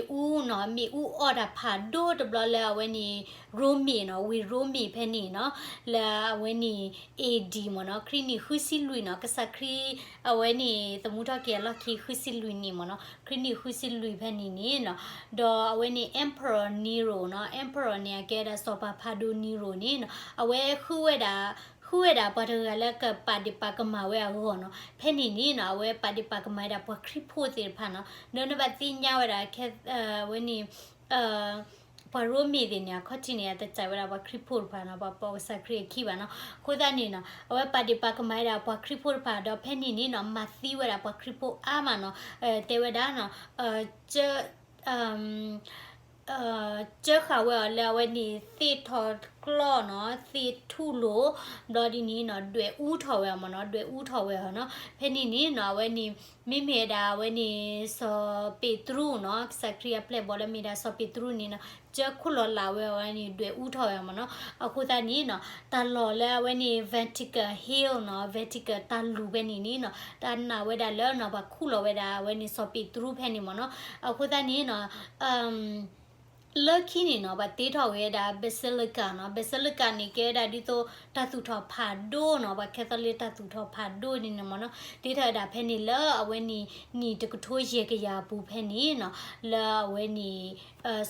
အူနီၤ, မ့ၣ်အူအီၣ်တၢ်ဖးဒိၣ်တဘျီလၢအဝဲန့ၣ် ရိမ့ၤနီၤ, ဝ့ၢ်ရိမ့ၤဖဲန့ၣ်နီၤ, လၢအဝဲန့ၣ် A D မ့ၢ်နီၤ, ခရံာ်နံၣ်ဃုဆံလွံၢ်နီၤ, ကစၢ်ခရံာ်အဝဲန့ၣ် သမူထီၣ်က့ၤအလီၢ်ခံ ဃုဆံလွံၢ်နံၣ်မ့ၢ်နီၤ, ခရံာ်နံၣ်ဃုဆံလွံၢ်ဖဲန့ၣ်န့ၣ်နီၤ, ဒီးအဝဲန့ၣ် Emperor Nero နီၤ, Emperor န့ၣ် အကဲဝဲဒၣ်စီၤပၤဖးဒိၣ် Nero န့ၣ်နီၤ, အဝဲဃုဝဲဒၣ် ဃုဝဲဒၣ်ပှၤတဂၤလၢကပာ်ဒ့ၣ်ပာ်ကမၣ်ဝဲအဂီၢ်နီၤ, ဖဲန့ၣ်န့ၣ်နီၤ အဝဲပာ်ဒ့ၣ်ပာ်ကမၣ်ဝဲဒၣ်ပှၤခရံာ်ဖိသ့ၣ်တဖၣ်နီၤ, ဒီးနဘၣ်သ့ၣ်ညါဝဲဒၣ် အဝဲန့ၣ် ပှၤရိမ့ၤသ့ၣ်န့ၣ် အခီၣ်ထံးန့ၣ် အတစဲးဝဲဒၣ်ပှၤခရံာ်ဖိတဖၣ်နီၤ, ပှၤပိာ်ကစၢ်ခရံာ်အခံဘၣ်နီၤ, အဃိသတးန့ၣ်နီၤ အဝဲပာ်ဒ့ၣ်ပာ်ကမၣ်ဝဲဒၣ်ပှၤခရံာ်ဖိတဖၣ် ဒီးဖဲန့ၣ်န့ၣ်နီၤ မၤသံဝဲဒၣ်ပှၤခရံာ်ဖိအါမးနီၤ, တဲဝဲဒၣ်နီၤ ကၢဃာ်ဝဲအီၤလၢအဝဲန့ၣ် သ့ၣ်ထီၣ်ကျီၢ်နီၤ, သ့ၣ်ထူၣ်လိာ်, ဘျီဒ်န့ၣ်နီၤ ဒွဲၣ်အူထီၣ်ဝဲအီၤမ့ၢ်နီၤ, ဒွဲၣ်အူထီၣ်ဝဲအီၤနီၤ, ဖဲန့ၣ်န့ၣ်နီၤ အဝဲန့ၣ် မ့မ့ၢ်ဝဲဒၣ်အဝဲန့ၣ် စီၤပ့းတရူးနီၤ, ကစၢ်ခရံာ်အပျဲၢ်အဘီၣ်လၢမ့ၢ်ဒၣ်စီၤပ့းတရူးန့ၣ်နီၤ ကၢခိၣ်လီၤလးဝဲအီၤန့ၣ် ဒွဲၣ်အူထီၣ်ဝဲအီၤမ့ၢ်နီၤ, အဃိသတးန့ၣ်နီၤ တၢ်လီၢ်လၢအဝဲန့ၣ် Vatican Hill နီၤ, Vatican တၢ်လူၢ်ဖဲန့ၣ်န့ၣ်နီၤ တၢ်နာ်ဝဲဒၣ်လၢနီၤ ပှၤခူၣ်လီၤဝဲဒၣ်အဝဲန့ၣ်စီၤပ့းတရူးဖဲန့ၣ်မ့ၢ်နီၤ, အဃိသတးန့ၣ်နီၤ လၢခံန့ၣ်နီၤ ပှၤတ့ထီၣ်ဝဲဒၣ် basilica နီၤ, basilica န့ၣ် ကဲဝဲဒၣ်ဒ်သိးတၢ်သူၣ်ထီၣ်ဖးဒိၣ်နီၤ, ပှၤCatholic တၢ်သူၣ်ထီၣ်ဖးဒိၣ်န့ၣ်န့ၣ်မ့ၢ်နီၤ, တ့ထီၣ်ဝဲဒၣ်ဖဲန့ၣ်လၢအဝဲန့ၣ် နံၣ်တကထိယဲၢ်ကယၤအပူၤဖဲန့ၣ်နီၤ, လၢအဝဲန့ၣ်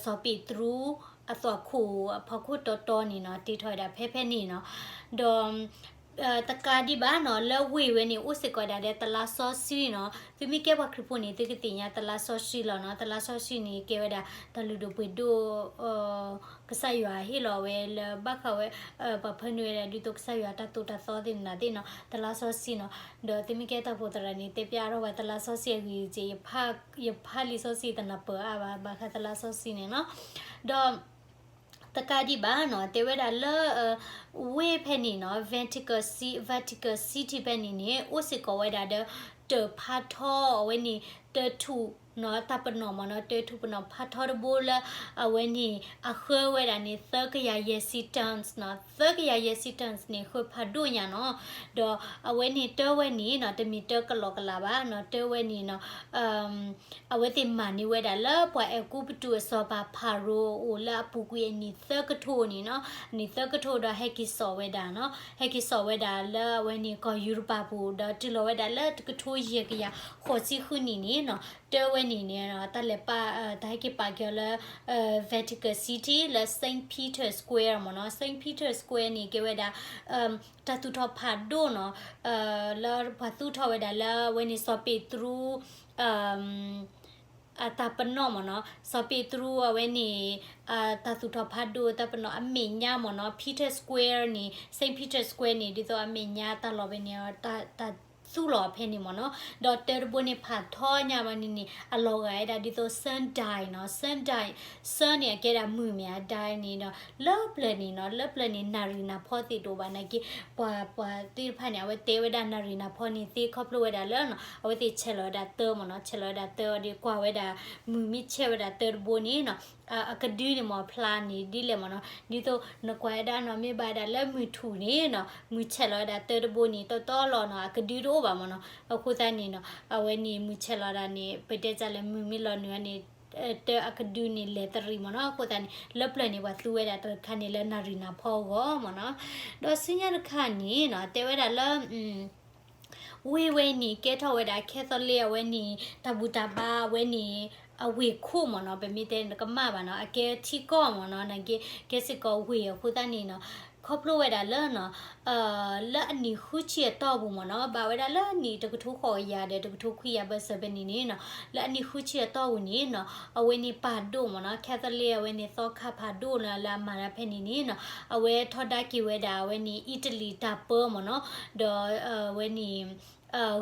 စီၤပ့းတရူး အသွၣ်ခိၣ်အဖီခိၣ်တီတီန့ၣ်နီၤ, တ့ထီၣ်ဝဲဒၣ်ဖဲဖဲန့ၣ်နီၤ, ဒီး တကးဒံးဘၣ်နီၤ လၢဝ့ၢ်ဝဲန့ၣ် အိၣ်စ့ၢ်ကီးဒၣ်ဒီးသလါစီဆှံနီၤ, သုမ့ၢ်ကဲပှၤခရံာ်ဖိန့ၣ် သုကသ့ၣ်ညါသလါစီဆှံလီၤနီၤ, သလါစီဆှံန့ၣ် ကဲဝဲဒၣ်တၢ်လုၢ်ဒိၣ်ပှ့ၤဒိၣ် ကစၢ်ယွၤဟ့ၣ်လီၤဝဲလၢဘၣ်ဃးဝဲ ပှၤဖၢနုာ်ဝဲဒၣ်ဒ်သိးကစၢ်ယွၤတၢ်သိၣ်တၢ်သီသ့ၣ်မနုၤသ့ၣ်နီၤ, သလါစီဆှံနီၤ, ဒီးသုမ့ၢ်ကဲတၢ်ဖိသရၣ်န့ၣ် တဲပျးထီၣ်ဝဲသလါစီဆှံအဂ့ၢ်က့ၤ ယဖးလံာ်စီဆှံတနၢ်ပၢၢ်အါဘၣ် ဘၣ်ဃးသလါစီဆှံန့ၣ်နီၤ, ဒီး တကးဒံးဘၣ်နီၤ တဲဝဲဒၣ်လၢ ဝ့ၢ်ဖဲန့ၣ်နီၤ Vatican City ဖဲန့ၣ်န့ၣ် အိၣ်စ့ၢ်ကီးဝဲဒၣ်ဒီး တၢ်ဖးထီအဝဲန့ၣ် တၢ်ထူၣ်နီၤ တၢ်ပနီၣ်မ့ၢ်နီၤ တၢ်ထူၣ်ပနီၣ်ဖးထီတဘိလၢ အဝဲန့ၣ် အဃၢဝဲဒၣ်န့ၣ် သၢကယၤယဲၢ်ဆံ tons နီၤ, သၢကယၤယဲၢ်ဆံ tons န့ၣ် ဃၢဖးဒိၣ်ညါနီၤ, ဒီးအဝဲန့ၣ်တၢ်ဝဲန့ၣ်နီၤ တမ့ၢ်တၢ်ကလီကလီဘၣ်နီၤ, တၢ်ဝဲန့ၣ်နီၤ အဝဲသ့ၣ်မၤန့ၢ်ဝဲဒၣ်လၢပှၤအဲၤကူပတူးအစီၤပၤဖၤရိၤအအိၣ်လၢအပူၤကွံာ်အနံၣ်သၢကထိန့ၣ်နီၤ, အနံၣ်သၢကထိဒီးဟဲက့ၤစိာ်ဝဲဒၣ်နီၤ, ဟဲက့ၤစိာ်ဝဲဒၣ်လၢအဝဲန့ၣ်ကီၢ်ယူရပၤပူၤ ဒီးတုၤလီၤဝဲဒၣ်လၢတကထိယဲၢ်ကယၤဃိးဆံဃုနံၣ်န့ၣ်နီၤ, တၢ်ဝဲန့ၣ်န့ၣ် တၢ်လဲၤပာ် တၢ်ဟဲက့ၤပာ်က့ၤအီၤလၢ Vatican City လၢ Saint Peter Square မ့ၢ်နီၤ, Saint Peter Square န့ၣ် ကဲဝဲဒၣ် တၢ်သူၣ်ထီၣ်ဖးဒိၣ်နီၤ, လၢပှၤသူၣ်ထီၣ်ဝဲဒၣ်လၢအဝဲန့ၣ် စီၤပ့းတရူး အတၢ်ပနီၣ်မ့ၢ်နီၤ, စီၤပ့းတရူးအဝဲန့ၣ် တၢ်သူၣ်ထီၣ်ဖးဒိၣ်တၢ်ပနီၣ်အမဲာ်ညါမ့ၢ်နီၤ, Peter Square န့ၣ် Saint Peter Square န့ၣ် ဒ်သိးအမဲာ်ညါတၢ်လီၢ်ဖဲန့ၣ် တၢ် သူလီၤဖဲန့ၣ်မ့ၢ်နီၤ, ဒီးတၢ်တဘိန့ၣ်ဖးထီညါဘၣ်န့ၣ်န့ၣ် အလီၤဂာ်ဝဲဒၣ်ဒ်သိး sun dye နီၤ, sun dye, sun န့ၣ် အကဲဒၣ်မုၢ်မ့ၢ်ဧါ, dye န့ၣ်ဒီး လၢပျၢၤန့ၣ်နီၤ, လၢပျၢၤန့ၣ် နၣ်ရံၣ်နၢ်ဖီသ့ၣ်တအိၣ်ဘၣ်နာ်က့ ပှၤ ပှၤသ့ၣ်တဖၣ်န့ၣ် အဝဲတဲဝဲဒၣ်နၣ်ရံၣ်နၢ်ဖီန့ၣ်သ့ ခီဖျိဝဲဒၣ်လၢနီၤ အဝဲသ့ၣ်ဆဲးလီၤဝဲဒၣ်တၢ်မ့ၢ်နီၤ, ဆဲးလီၤဝဲဒၣ်တၢ်အီၤဒီး ကွၢ်ဝဲဒၣ် မုၢ်မ့ၢ်ဆဲးဝဲဒၣ်တၢ်တဘိန့ၣ်နီၤ အကဒုန့ၣ်မ့ၢ်ဖျါန့ၣ်ဒ်လဲၣ်မ့ၢ်နီၤ, ဒ်သိးနကွၢ်ဝဲဒၣ်နီၤ မ့ၢ်ဘၣ်ဝဲဒၣ်လၢမုၢ်ထူၣ်န့ၣ်နီၤ မုၢ်ဆဲးလီၤဝဲဒၣ်တၢ်တဘိန့ၣ် တီတီလီၤနီၤ အကဒုတအိၣ်ဘၣ်မ့ၢ်နီၤ, အဃိသတးန့ၣ်နီၤ အဝဲန့ၣ်မုၢ်ဆဲးလီၤဒၣ်န့ၣ် ပတဲတၢ်လၢမုၢ်မ့ၢ်လီၤနုာ်န့ၣ် တၢ်အကဒုန့ၣ်လဲၤတရံးမ့ၢ်နီၤ, အဃိသတးန့ၣ် လၢပျၢၤန့ၣ် ပှၤသူဝဲဒၣ်တၢ်တခါန့ၣ်လၢနၣ်ရံၣ်နၢ်ဖီအဂီၢ်မ့ၢ်နီၤ, ဒီးဆူညါတခါန့ၣ်နီၤ တဲဝဲဒၣ်လၢ ဝ့ၢ်ဝဲန့ၣ် ကဲထီၣ်ဝဲဒၣ် Catholic အဝဲန့ၣ် တၢ်ဘူၣ်တၢ်ဘါအဝဲန့ၣ် အဝ့ၢ်ခိၣ်မ့ၢ်နီၤ, ပမ့ၢ်တဲန့ၣ်တကမၣ်ဘၣ်နီၤ, အကဲထံကီၢ်မ့ၢ်နီၤ, နာ်က့ ကဲစ့ၢ်ကီးဝ့ၢ်အဃိသတးန့ၣ်နီၤ, ခီဖျိဝဲဒၣ်လၢနီၤ လၢအနံၣ်ဃုဆံအတီၢ်ပူၤမ့ၢ်နီၤ, ဘၣ်ဝဲဒၣ်လၢနံၣ်တကထိဃိးကယၤဒီးတကထိခွံကယၤဘၢၣ်စၢၤဖဲန့ၣ်န့ၣ်နီၤ, လၢအနံၣ်ဃုဆံအတီၢ်ပူၤန့ၣ်နီၤ, အဝဲန့ၣ်ပၢ်ဒိၣ်မ့ၢ်နီၤ, Catholic အဝဲန့ၣ်သီခါဖးဒိၣ်နီၤ လၢအမၤတၢ်ဖဲန့ၣ်န့ၣ်နီၤ, အဝဲထီဒါက့ၤဝဲဒၣ်အဝဲန့ၣ် Italy တၢ်ပၢမ့ၢ်နီၤ, ဒီးအဝဲန့ၣ်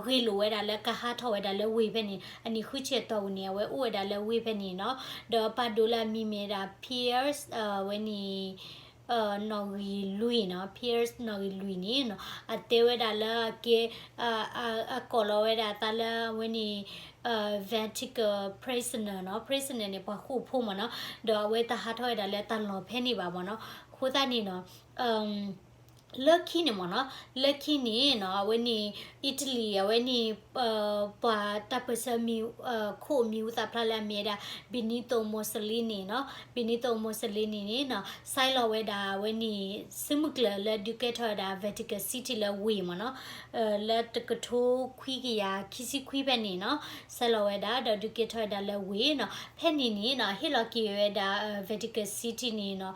ဂ့ၢ်လိာ်ဝဲဒၣ်လၢကဟးထီၣ်ဝဲဒၣ်လၢဝ့ၢ်ဖဲန့ၣ် အနံၣ်ဃုဆံအတီၢ်ပူၤန့ၣ် အဝဲအိၣ်ဝဲဒၣ်လၢဝ့ၢ်ဖဲန့ၣ်နီၤ, ဒီးပၢ်ဒိၣ်လၢအမံၤမ့ၢ်ဒၣ် Pius အဝဲန့ၣ် နီၣ်ဂံၢ်လွံၢ်နီၤ, Pius နီၣ်ဂံၢ်လွံၢ်န့ၣ်နီၤ, အတဲဝဲဒၣ်လၢအကဲ အကိးလီၤဝဲဒၣ်အသးလၢအဝဲန့ၣ် Vatican prisoner နီၤ, prisoner န့ၣ် ပှၤဃိာ်ဖိမ့ၢ်နီၤ, ဒီးအဝဲတဟးထီၣ်ဝဲဒၣ်လၢတၢ်လီၢ်ဖဲန့ၣ်ဘၣ်မ့ၢ်နီၤ, အဃိသတးန့ၣ်နီၤ လၢခံန့ၣ်မ့ၢ်နီၤ, လၢခံန့ၣ်နီၤ အဝဲန့ၣ် Italy အဝဲန့ၣ် ပှၤတၢ်ပၢၢ်ဆၢမံၤ ခိၣ်မံၤဟူသၣ်ဖျါလၢအမ့ၢ်ဝဲဒၣ် Benito Mussolini နီၤ, Benito Mussolini န့ၣ်နီၤ ဆဲးလီၤဝဲဒၣ်အဝဲန့ၣ် စုမုၢ်ကျၢၤလၢဒုးကဲထီၣ်ဝဲဒၣ် Vatican City လၢဝ့ၢ်မ့ၢ်နီၤ, လၢတကထိခွံကယၤခံဆံခွံဖဲန့ၣ်နီၤ, ဆဲးလီၤဝဲဒၣ် ဒီးဒုးကဲထီၣ်ဝဲဒၣ်လၢဝ့ၢ်နီၤ, ဖဲန့ၣ်န့ၣ်နီၤ ဟ့ၣ်လီၤက့ၤဝဲဒၣ် Vatican City န့ၣ်နီၤ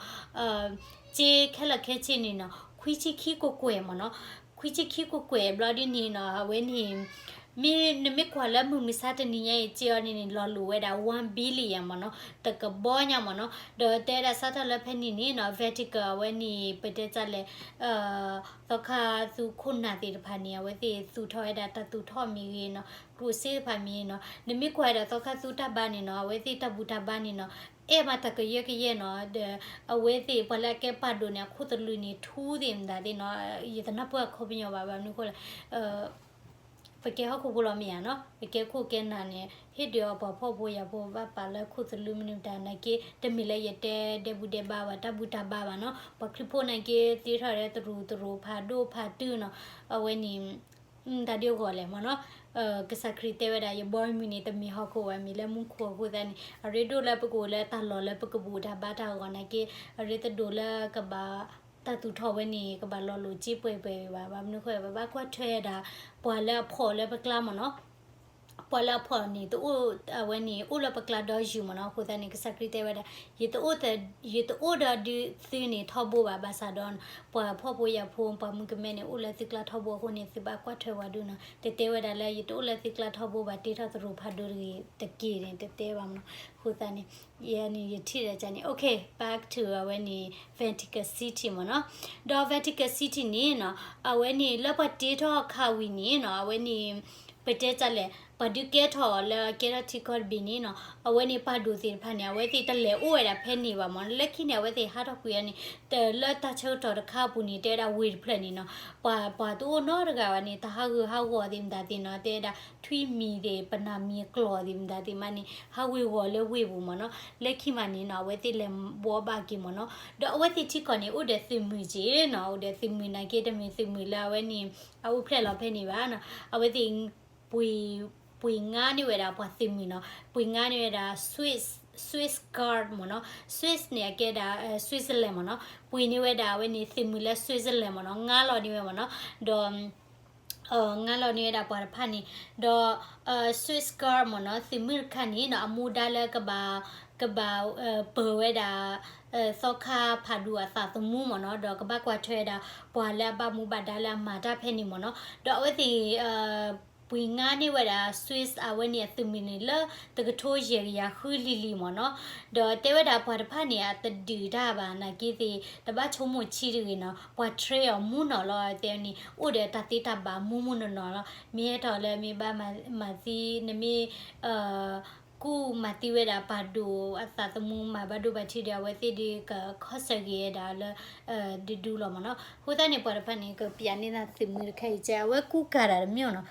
စ့ခဲလၢာ်ခဲဆ့န့ၣ်နီၤ ခွံဆံခံကကွဲၢ်မ့ၢ်နီၤ, ခွံဆံခံကကွဲၢ်ဘျီဒ်န့ၣ်နီၤ အဝဲန့ၣ် မ့ၢ်နမ့ၢ်ကွၢ်လၢမုၢ်မဆါတနံၤညါအံၤ စ့အီၤန့ၣ်န့ၣ် လီၤလိာ်ဝဲဒၣ် one billion မ့ၢ်နီၤ, တကဘီညါမ့ၢ်နီၤ, ဒီးတဲဒၣ်စးထီၣ်လၢဖဲန့ၣ်န့ၣ်နီၤ Vatican အဝဲန့ၣ် ပတဲတၢ်လဲၣ် သီခါသုးခိၣ်နၢ်သ့ၣ်တဖၣ်န့ၣ် အဝဲသ့ၣ်သူၣ်ထီၣ်ဝဲဒၣ်တၢ်သူၣ်ထီၣ်မ့ၢ်ဂ့ၤနီၤ, ကျိၣ်စ့တဖၣ်မ့ၢ်ဂ့ၤနီၤ, နမ့ၢ်ကွၢ်ဒီးသီခါသုးတၢ်ဘါန့ၣ်နီၤ အဝဲသ့ၣ်တၢ်ဘူၣ်တၢ်ဘါန့ၣ်နီၤ အဲၣ်မးတၢ်ကယၢကယဲနီၤ, ဒီး အဝဲသ့ၣ်ပှၤလၢအကဲပၢ်ဒိၣ်န့ၣ် အခိၣ်သလုးန့ၣ် ထူသ့ၣ်မတၤသ့ၣ်နီၤ, ယတနၢ်ပၢၢ်အခီပညီဘၣ် ဘၣ်မနုၤအဃိလဲၣ် ပကဲဟီၣ်ခိၣ်ဖိလီၤမ့ၢ်ဧါနီၤ, ပကဲခိၣ်ကဲနၢ်န့ၣ် ဟ့ၣ်ဒုးအီၤပှၤဖှီၣ်ဖိယာ်ဖိ ဘၣ်ပာ်လၢခိၣ်သလုးမနုၤမတၤနာ်က့ တမ့ၢ်လၢယတဲဒဲဘူဒဲဘါဘၣ် တၢ်ဘူၣ်တၢ်ဘါဘၣ်နီၤ, ပှၤခရံာ်ဖိနာ်က့ သ့ထီၣ်ဒဲတရူးတရူးဖးဒိၣ်ဖးတုၤနီၤ, အဝဲန့ၣ် တၢ်ဒ်အဂီၢ်လဲၣ်မ့ၢ်နီၤ, ကစၢ်ခရံာ်တဲဝဲဒၣ် ယဘီမုၢ်န့ၣ် တမ့ၢ်ဟီၣ်ခိၣ်ဘၣ် မ့ၢ်လၢမူခိၣ်အဃိသတးန့ၣ် အရ့ဒိၣ်လၢပကအိၣ်လၢတၢ်လီၢ်လၢပကဘူၣ်တၢ်ဘါတၢ်အဂီၢ်နာ်က့ အရ့တဒိၣ်လၢကဘၣ် တၢ်သူၣ်ထီၣ်ဝဲန့ၣ် ကဘၣ်လီၤလိာ်စ့ပှဲၤပှဲၤဘၣ်, ဘၣ်မနုၤအဃိ ပဘၣ်ကွၢ်ထွဲဒၣ် ပှၤလၢအဖှီၣ်လၢပကျါမ့ၢ်နီၤ, ပှၤလၢအဖှီၣ်န့ၣ် တအိၣ် အဝဲန့ၣ် အိၣ်လၢပကျါဒီးယုၢ်မ့ၢ်နီၤ, အဃိသတးန့ၣ် ကစၢ်ခရံာ်တဲဝဲဒၣ် ယတအိၣ်ဒီးဒုးသုန့ၣ်ထီဘိဘၣ်, ဘၣ်ဆၣ်ဒီး ပှၤဖှီၣ်ဖိယာ်ဖိ ပှၤမုၣ်ကမဲန့ၣ် အိၣ်လၢသုကျါထီဘိအဃိန့ၣ် သုဘၣ်ကွၢ်ထွဲဝဲဒၣ်နီၤ, တတဲဝဲဒၣ်လၢ ယတအိၣ်လၢသုကျါထီဘိဘၣ် တ့ထီၣ်သရူးဖးဒိၣ်တဂ့ၤတက့ၢ်န့ၣ် တတဲဘၣ်မ့ၢ်နီၤ, အဃိသတးန့ၣ် ယဲန့ၣ် ယထံၣ်ဒီးကန့ၣ် okay, back to အဝဲန့ၣ် Vatican City မ့ၢ်နီၤ, ဒီး Vatican City န့ၣ်နီၤ အဝဲန့ၣ်လၢပှၤတ့ထီၣ်အခါဝံၤန့ၣ်နီၤ အဝဲန့ၣ် ပတဲတၢ်လဲၣ် ပှၤဒုးကဲထီၣ်အီၤလၢအကဲထီၣ်ထံကီၢ်တဘ့ၣ်န့ၣ်နီၤ အဝဲန့ၣ်ပှၤဒိၣ်သ့ၣ်တဖၣ်န့ၣ် အဝဲသ့ၣ်တလဲၤအိၣ်ဝဲဒၣ်ဖဲန့ၣ်ဘၣ်မ့ၢ်နီၤ, လၢခံန့ၣ် အဝဲသ့ၣ်ဟးထီၣ်ကွံာ်အီၤန့ၣ် တလၢတၢ်ဆၢကတီၢ်တခါအပူၤန့ၣ် တဲဝဲဒၣ်ဝ့ၢ်တဖျၢၣ်န့ၣ်နီၤ ပှၤ ပှၤတအိၣ်နီတဂၤဘၣ်န့ၣ် တၢ်ဟးဂူာ်ဟးဂီၤသ့ၣ်မတၤသ့ၣ်နီၤ တဲဝဲဒၣ် ထွံၣ်မံၤသ့ၣ် ပနၢ်မံၤကျီၢ်သ့ၣ်မတၤသ့ၣ်မးန့ၣ် ဟးဝ့ၤဝီၤလၢဝ့ၢ်ပူၤမ့ၢ်နီၤ, လၢခံမးန့ၣ်နီၤ အဝဲသ့ၣ်လဲၤဘှီဘၣ်က့ၤမ့ၢ်နီၤ, ဒီးအဝဲသ့ၣ်ထံကီၢ်န့ၣ် အိၣ်ဒီးသုးမုၢ်က့နီၤ, အိၣ်ဒီးသုးမုၢ်နာ်က့ တမ့ၢ်သုးမုၢ်လၢအဝဲန့ၣ် အအိၣ်ဖျဲၣ်လီၤဖဲန့ၣ်ဘၣ်နီၤ, အဝဲသ့ၣ် ပှ့ၤ ပှ့ၤငါန့ၢ်ဝဲဒၣ်ပှၤသုးမုၢ်နီၤ, ပှ့ၤငါန့ၢ်ဝဲဒၣ် Swiss, Swiss Guard မ့ၢ်နီၤ, Swiss န့ၣ် အကဲဒၣ် Switzerland မ့ၢ်နီၤ, ပှ့ၤန့ၢ်ဝဲဒၣ်အဝဲန့ၣ်သုးမုၢ်လၢ Switzerland မ့ၢ်နီၤ, ငါလီၤန့ၢ်ဝဲမ့ၢ်နီၤ, ဒီး ငါလီၤန့ၢ်ဝဲဒၣ်ပှၤတဖၣ်န့ၣ်, ဒီး Swiss Guard မ့ၢ်နီၤ, သုးမုၢ်တခါန့ၣ်နီၤ အမူဒါလၢကဘၣ် ကဘၣ် ပၢၤဝဲဒၣ် သီခါဖးဒိၣ်အသးသမူမ့ၢ်နီၤ, ဒီးကဘၣ်ကွၢ်ထွဲဝဲဒၣ် ပှၤလၢအဘၣ်မူဘၣ်ဒါလၢအမၤတၢ်ဖဲန့ၣ်မ့ၢ်နီၤ, ဒီးအဝဲသ့ၣ် ပှ့ၤငါန့ၢ်ဝဲဒၣ် Swiss အဝဲန့ၣ်အသုးမုၢ်န့ၣ်လၢ တကထိယဲၢ်ကယၤဃုလံၤလံၤမ့ၢ်နီၤ. ဒီးတဲဝဲဒၣ်ပှၤတဖၣ်န့ၣ် အတဒုးတၢ်ဘၣ် နာ်က့သ့ၣ် တဘၣ်ဆိကမိၣ်ဆံးတဂ့ၤနီၤ, ပှၤ train အီၤမူနီၤလီၤ တဲန့ၣ် အိၣ်ဒီးတၢ်သ့တၢ်ဘၣ်မူမူနီၤနီၤလီၤ. မ့ၢ်ဟဲထီၣ်လၢမ့ၢ်ဘၣ်မၤသံ နမ့ၢ် ကူၣ်မၤသံဝဲဒၣ်ပာ်ဒိၣ်အသးသမူ မၤဘၣ်ဒိဘၣ်ထံးဒီး အဝဲသ့ၣ်ဒုးကခီၣ်ဆၢဂ့ၤဝဲဒၣ်လၢ ဒုဒူလီၤမ့ၢ်နီၤ. အဃိသတးန့ၣ် ပှၤတဖၣ်န့ၣ် ကပျးန့ၢ်သုးမုၢ်တခါအံၤကဲ အဝဲကူၣ်ကၤတၢ်တမ့ၢ်နီၤ.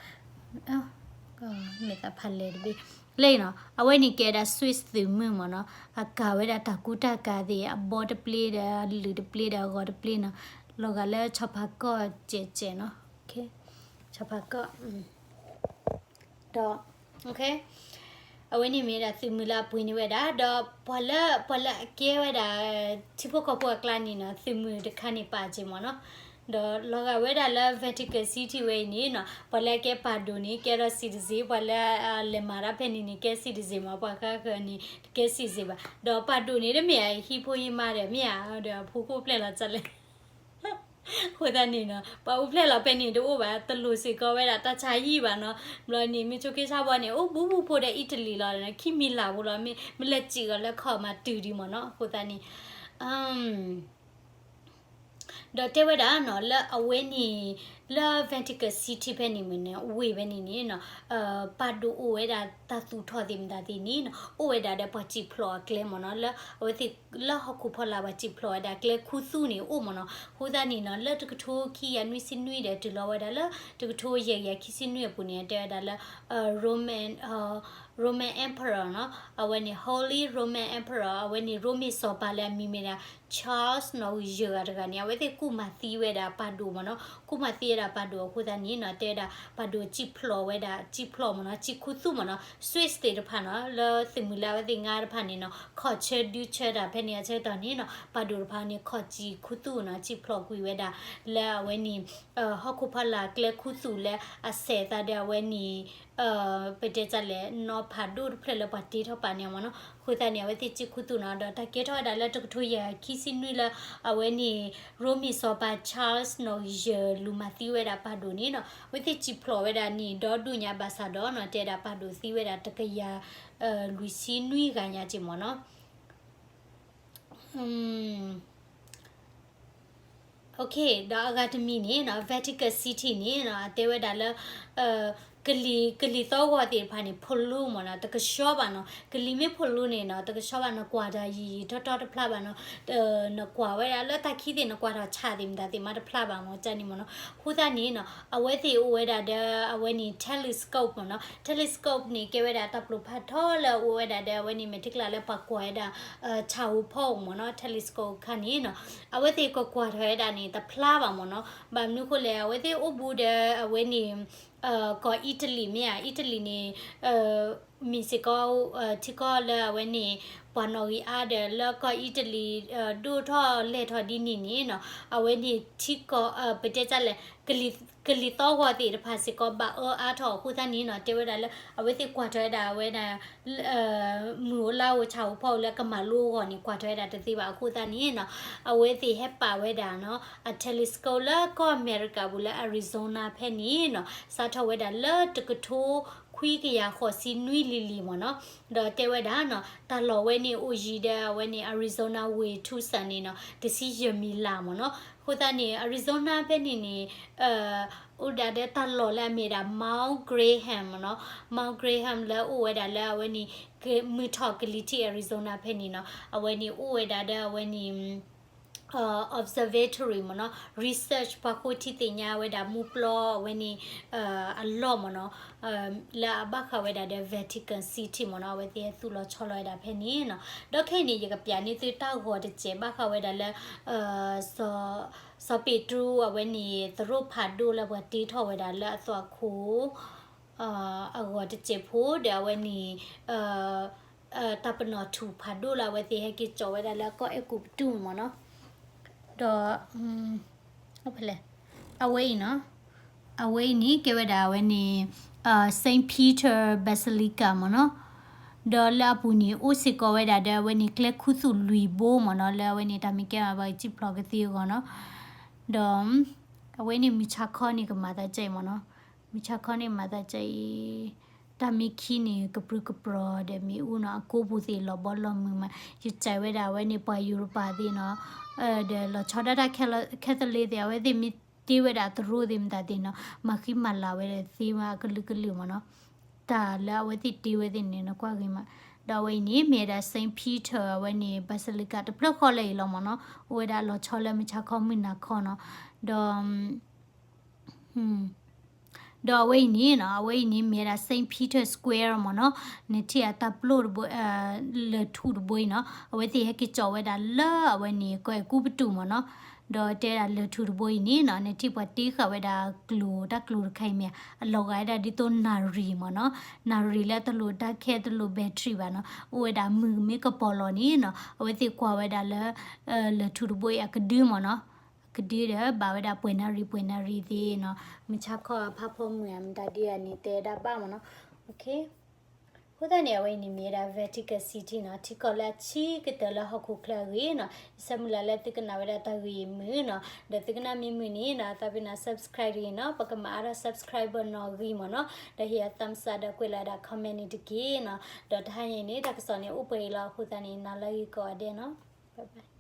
မ့ၢ်သးဖးလဲၢ်တဘ့ၣ် လၢအံၤနီၤ အဝဲန့ၣ်ကဲဒၣ် Swiss သုးမုၢ်မ့ၢ်နီၤ. အကၤဝဲဒၣ်တၢ်ကူတၢ်ကၤသ့ၣ် အဘီတပျ့ဒီး အလုၢ်တပျ့ဒီး အဂီၤတပျ့နီၤ. လီၤဂာ်လၢဆီဖါကီၢ်စဲးစဲးနီၤ. ဆီဖါကီၢ် ဒီး အဝဲန့ၣ်မ့ၢ်ဒၣ်သုးမုၢ်လၢအပှ့ၤန့ၢ်ဝဲဒၣ် ဒီးပှၤလၢ ပှၤလၢအကဲဝဲဒၣ် ထံဖိကီၢ်ဖိအကျါန့ၣ်နီၤ သုးမုၢ်တခါန့ၣ်ပာ်က့ၤမ့ၢ်နီၤ. ဒီးလီၤဂာ်ဝဲဒၣ်လၢ Vatican City ဝဲအံၤန့ၣ်နီၤ ပှၤလၢအကဲပာ်ဒိၣ်န့ၣ် ကဲထီၣ် citizen, ပှၤလၢအလဲၤမၤတၢ်ဖဲန့ၣ်န့ၣ် ကဲ citizen မ့ၢ် ပှၤဃါဃၢၤန့ၣ် တကဲ citizen ဘၣ်. ဒီးပာ်ဒိၣ်န့ၣ် တမ့ၢ်အဟံၣ်ဖိဟံၣ်မါဒီး မ့ၢ်ဧါ ဒီးအဖိခိၣ်ဖျဲၣ်လီၤကလဲၣ် အဃိသတးန့ၣ်နီၤ ပှၤအိၣ်ဖျဲၣ်လီၤဖဲန့ၣ်တအိၣ်ဘၣ် တလိၣ်စ့ၢ်ကီးဝဲဒၣ်တၢ်ဆါဟံၣ်ဘၣ်နီၤ. ဘျီန့ၣ် မ့ၢ်ဆိးက့ဆါဘီန့ၣ် အိၣ်ဘူးဘူးဖိဒီး Italy လီၤ ခံမံၤလၢ်ဖိလီၤ မ့ၢ်လဲၤစံၣ်အီၤလၢခီၣ်မၤတုၤဒံးမ့ၢ်နီၤ. အဃိသတးန့ၣ် ဒီးတဲဝဲဒၣ်နီၤ လၢအဝဲန့ၣ် လၢ Vatican City ဖဲန့ၣ်မ့ၢ်န့ၣ် ဝ့ၢ်ဖဲန့ၣ်န့ၣ်နီၤ ပာ်ဒိၣ်အိၣ်ဝဲဒၣ်တၢ်သူၣ်ထီၣ်သ့ၣ်မတၤသ့ၣ်န့ၣ်နီၤ အိၣ်ဝဲဒၣ်ဒီးပှၤစံၣ်ဖျိးအကျဲမ့ၢ်နီၤ လၢအဝဲသ့ၣ် လၢဟီၣ်ခိၣ်ဖီလာ်ပှၤစံၣ်ဖျိးဝဲဒၣ်ကျဲခူသူၣ်န့ၣ်အိၣ်မ့ၢ်နီၤ. အဃိသတးန့ၣ်နီၤ လၢတကထိခံကယၤနွံဆံနွံဒီး တုၤလီၤဝဲဒၣ်လၢ တကထိယဲၢ်ကယၤခံဆံနွံအပူၤန့ၣ် တဲဝဲဒၣ်လၢ Roman Roman Emperor နီၤ အဝဲန့ၣ် Holy Roman Emperor အဝဲန့ၣ် ရိမ့ၤစီၤပၤလၢအမံၤမ့ၢ်ဒၣ် Charles နီၣ်ဂံၢ်ယဲၢ်ဂၤတဂၤန့ၣ် အဝဲသ့ၣ်ကူၣ်မၤသံဝဲဒၣ်ပာ်ဒိၣ်မ့ၢ်နီၤ. ကူၣ်မၤသံဝဲဒၣ်ပာ်ဒိၣ်အဃိသတးန့ၣ်နီၤ တဲဝဲဒၣ်ပာ်ဒိၣ်စံၣ်ဖျိးဝဲဒၣ် စံၣ်ဖျိးမ့ၢ်နီၤ စံၣ်ခူသူၣ်မ့ၢ်နီၤ Swiss သ့ၣ်တဖၣ်နီၤ လၢသုးမုၢ်လၢအဝဲသ့ၣ်ငါတဖၣ်န့ၣ်နီၤ ခီၣ်ဆၢဒုဆၢတၢ်ဖဲန့ၣ်အဆၢကတီၢ်န့ၣ်နီၤ ပာ်ဒိၣ်တဖၣ်န့ၣ် ခီၣ်စံၣ်ခူသူၣ်နီၤ စံၣ်ဖျိးကွံာ်ဝဲဒၣ် လၢအဝဲန့ၣ် ဟီၣ်ခိၣ်ဖီလာ်ကျဲခူသူၣ်လၢအစဲးသးဒီးအဝဲန့ၣ် ပတဲတၢ်လဲၣ် နီၤဖးဒိၣ်တဖျၢၣ်လၢပှၤတ့ထီၣ်ပာ်န့ၢ်မ့ၢ်နီၤ. အဃိသတးန့ၣ် အဝဲသ့ၣ်စံၣ်ခူသူၣ်နီၤ ဒီးတၢ်ကဲထီၣ်ဝဲဒၣ်လၢတကထိယဲၢ်ခံဆံနွံလၢ အဝဲန့ၣ် ရိမ့ၤစီၤပၤ Charles နီၣ်ဂံၢ်ယဲၢ်လူၤမၤသံဝဲဒၣ်ပာ်ဒိၣ်န့ၣ်နီၤ အဝဲသ့ၣ်စံၣ်ဖျိးဝဲဒၣ်န့ၣ် ဒီဒူၣ်ညါဘၣ်ဆၣ်ဒီးနီၤ တဲဒၣ်ပာ်ဒိၣ်သံဝဲဒၣ်တကယၤ လွံၢ်ဆံနွံဂၤညါက့မ့ၢ်နီၤ. Okay ဒီးအဂၤတမံၤန့ၣ်နီၤ Vatican City န့ၣ်နီၤ အတဲဝဲဒၣ်လၢ ကလံၤ ကလံၤသီဂီၤသ့ၣ်တဖၣ်န့ၣ် ဖီလိမ့ၢ်နီၤ တကဆှီဘၣ်နီၤ ကလံၤမ့ၢ်ဖီလိန့ၣ်နီၤ တကဆှီဘၣ် နကွၢ်တၢ်ယံာ်ယံာ်ထီထီတဖျါဘၣ်နီၤ နကွၢ်ဝဲဒၣ်လၢတၢ်ခံသ့ၣ် နကွၢ်ထီၣ်ဆၣ်သ့ၣ်မတၤသ့ၣ်မးတဖျါဘၣ်မ့ၢ် ကန့ၣ်မ့ၢ်နီၤ. အဃိသတးန့ၣ်နီၤ အဝဲသ့ၣ်အိၣ်ဝဲဒၣ်ဒီး အဝဲန့ၣ် telescope မ့ၢ်နီၤ telescope န့ၣ် ကဲဝဲဒၣ်တၢ်ပျိဖးထီလၢအအိၣ်ဝဲဒၣ်ဒီး အဝဲန့ၣ် မ့ၢ်ထဲကျါလၢပှၤကွၢ်ဝဲဒၣ် ဆၣ်ဧိၤဖီဧိၤမ့ၢ်နီၤ telescope ခါန့ၣ်နီၤ အဝဲသ့ၣ်ကကွၢ်ထီၣ်ဝဲဒၣ်န့ၣ် တဖျါဘၣ်မ့ၢ်နီၤ. ဘၣ်မနုၤဃိလဲၣ် အဝဲသ့ၣ်အိၣ်ဘူးဒီး အဝဲန့ၣ် ကီၢ် Italy မ့ၢ်ဧါ Italy န့ၣ် မ့ၢ်စ့ၢ်ကီး ထံကီၢ်လၢအဝဲန့ၣ် ပှၤနီၣ်ဂံၢ်အါဒီးလၢကီၢ် Italy ဒိၣ်ထီၣ်လဲၢ်ထီၣ်ဒ်န့ၣ်န့ၣ်နီၤ အဝဲန့ၣ်ထံကီၢ် ပတဲတၢ်လဲၣ် ကလံၤသီဂီၤသ့ၣ်တဖၣ်စ့ၢ်ကီးဘၣ်အၢအါထီၣ်အဃိသတးန့ၣ်နီၤ တဲဝဲဒၣ်လၢ အဝဲသ့ၣ်ကွၢ်ထီၣ်ဝဲဒၣ်အဝဲဒၣ် မုၢ်ဧိၤလါဧိၤဆၣ်ဧိၤဖီဧိၤလၢကမၤလိအဂီၢ်န့ၣ် ကွၢ်ထီၣ်ဝဲဒၣ်တသ့ဘၣ်အဃိသတးန့ၣ်နီၤ အဝဲသ့ၣ်ဟဲပာ်ဝဲဒၣ်နီၤ အ telescope လၢကီၢ်အမဲရကၤပူၤလၢ Arizona ဖဲန့ၣ်နီၤ စးထီၣ်ဝဲဒၣ်လၢတကထိခွံကယၤဃိးဆံနွံလံၤလံၤမ့ၢ်နီၤ ဒီးတဲဝဲဒၣ်နီၤ တၢ်လီၢ်ဝဲန့ၣ်အိၣ်ယံၤဒီးအဝဲန့ၣ် Arizona ဝ့ၢ် Tucson န့ၣ်နီၤ တဆံယဲၢ်မံၤလၢ်မ့ၢ်နီၤ အဃိသတးန့ၣ် Arizona ဖဲန့ၣ်န့ၣ် အိၣ်ဒၣ်ဒီးတၢ်လီၢ်လၢအမ့ၢ်ဒၣ် Mount Graham မ့ၢ်နီၤ Mount Graham လၢအိၣ်ဝဲဒၣ်လၢအဝဲန့ၣ် မုၢ်ထီၣ်ကလံၤထံး Arizona ဖဲန့ၣ်နီၤ အဝဲန့ၣ်အိၣ်ဝဲဒၣ်ဒီးအဝဲန့ၣ် observatory မ့ၢ်နီၤ research ပှၤဃိထံသ့ၣ်ညါဝဲဒၣ်မူပျီအဝဲန့ၣ် အလီၢ်မ့ၢ်နီၤ လၢအဘၣ်ဃးဝဲဒၣ်ဒီး Vatican City မ့ၢ်နီၤ အဝဲသ့ၣ်သူၣ်လီၤဆီလီၤဝဲဒၣ်ဖဲန့ၣ်နီၤ ဒီးခဲအံၤန့ၣ် ယကပျးန့ၢ်သုတၢ်ဂီၤတစဲးဘၣ်ဃးဝဲဒၣ်လၢ စီၤပ့းတရူးအဝဲန့ၣ် သရိာ်ဖးဒိၣ်လၢပှၤတ့ထီၣ်ဝဲဒၣ်လၢအသွၣ်ခိၣ် အဂီၤတစဲးဖိဒီးအဝဲန့ၣ် တၢ်ပနီၣ်ထူၣ်ဖးဒိၣ်လၢအဝဲသ့ၣ်ဟဲက့ၤကၠီၣ်ဝဲဒၣ်လၢကီၢ်အဲၤကူပတူးမ့ၢ်နီၤ ဒီး ဖဲလဲၣ် အဝဲအံၤနီၤ အဝဲအံၤန့ၣ် ကဲဝဲဒၣ်အဝဲန့ၣ် Saint Peter Basilica မ့ၢ်နီၤ ဒီးလၢအပူၤန့ၣ် အိၣ်စ့ၢ်ကီးဝဲဒၣ်ဒီးအဝဲန့ၣ် ကျဲခူသူၣ်လွံၢ်ဘိမ့ၢ်နီၤ လၢအဝဲန့ၣ် တၢ်မ့ၢ်ကဲမးဘၣ်စံၣ်ဖျိးကသ့အဂီၢ်နီၤ ဒီး အဝဲန့ၣ်မုၢ်ဆါခီန့ၣ် ကမၤသးကဲအံၤမ့ၢ်နီၤ မုၢ်ဆါခီန့ၣ်မၤသးကအံၤ တၢ်မ့ၢ်ခံန့ၣ် ကပြုၢ်ကပြီၤဒီးမ့ၢ်အူနီၤ အကိးပူၤသ့ၣ်လီၤဘီလီၤမုၢ်မး ယစံးဝဲဒၣ်အဝဲန့ၣ် ပှၤယူရပၤသ့ၣ်နီၤ ဒီးလီၤဆီဒၣ်တၢ် Catholic သ့ၣ် အဝဲသ့ၣ်မ့ၢ်တ့ဝဲဒၣ်သရိာ်သ့ၣ်မတၤသ့ၣ်နီၤ မၤဃံမၤလၤဝဲဒီးသ့မးကလုာ်ကလုာ်မ့ၢ်နီၤ တၢ်လၢအဝဲသ့ၣ်တ့ဝဲသ့ၣ်န့ၣ် နကွၢ်ဂ့ၤမး ဒီးအဝဲအံၤန့ၣ် မ့ၢ်ဝဲဒၣ် Saint Peter အဝဲန့ၣ် Basilica တဖျၢၣ်ဃီလၢအံၤလီၤမ့ၢ်နီၤ အိၣ်ဝဲဒၣ်လီၤဆီလၢမုၢ်ဆါခီမုၢ်နၤခီနီၤ ဒီး ဒီးအဝဲအံၤန့ၣ်နီၤ အဝဲအံၤန့ၣ်မ့ၢ်ဝဲဒၣ် Saint Peter Square မ့ၢ်နီၤ နထံၣ်အတၢ်ပျိၢ်တဘိ လၢၢ်ထူၣ်တဘိအံၤနီၤ အဝဲသ့ၣ်ဟဲက့ၤကၠီးဝဲဒၣ်လၢအဝဲန့ၣ် ကီၢ်အဲၤကူပတူးမ့ၢ်နီၤ ဒီးတဲဒၣ်လၢၢ်ထူၣ်တဘိအံၤန့ၣ်နီၤ နထံၣ်ပှၤတ့ဃာ်ဝဲဒၣ်ကျိၤ တၢ်ကျိၤတခါအံၤမ့ၢ် အလီၤဂာ်ဝဲဒၣ်ဒ်သိးနၣ်ရံၣ်မ့ၢ်နီၤ နၣ်ရံၣ်လၢတလိၣ်တၢ်ခဲတလိၣ် battery ဘၣ်နီၤ အိၣ်ဝဲဒၣ်မုၢ်မ့ၢ်ကပီၤလီၤန့ၣ်နီၤ အဝဲသ့ၣ်ကွၢ်ဝဲဒၣ်လၢ လၢၢ်ထူၣ်တဘိအံၤအကဒုမ့ၢ်နီၤ ကဒုဒီးဘၣ်ဝဲဒၣ်ပှဲၤနၣ်ရံၣ်ပှဲၤနၣ်ရံၣ်သ့ၣ်နီၤ မုၢ်ဆါခီအဖးဖီမုၢ်အမတၤဒ်အံၤန့ၣ် တဲဒၣ်ဘၣ်မ့ၢ်နီၤ အဃိသတးန့ၣ် အဝဲအံၤန့ၣ်မ့ၢ်ဝဲဒၣ် Vatican City နီၤ ထံကီၢ်လၢအဆံးကတၢၢ်လၢဟီၣ်ခိၣ်ချၢအဂ့ၢ်နီၤ ယဆၢမုၢ်လၢ်လၢသုကနၣ်ဝဲဒၣ်တၢ်ဂ့ၢ်မုာ်နီၤ ဒီးသုကနၣ်မ့ၢ်မုာ်န့ၣ်နီၤ သးပ့ၤနီၣ် subscribe တဂ့ၤနီၤ ပကမၤအါထီၣ် subscriber နီၣ်ဂံၢ်မ့ၢ်နီၤ ဒီးဟ့ၣ်အ thumbs up ဒီးကွဲးလီၤဝဲဒၣ် comment န့ၣ်တက့ၢ်နီၤ ဒီးတဟါညါအံၤန့ၣ် တၢ်ကစီၣ်န့ၣ်အိၣ်ပှဲၤအံၤလီၤ အဃိသတးန့ၣ် နၤလၢဂ့ၤကိးဂၤဒဲးနီၤ bye bye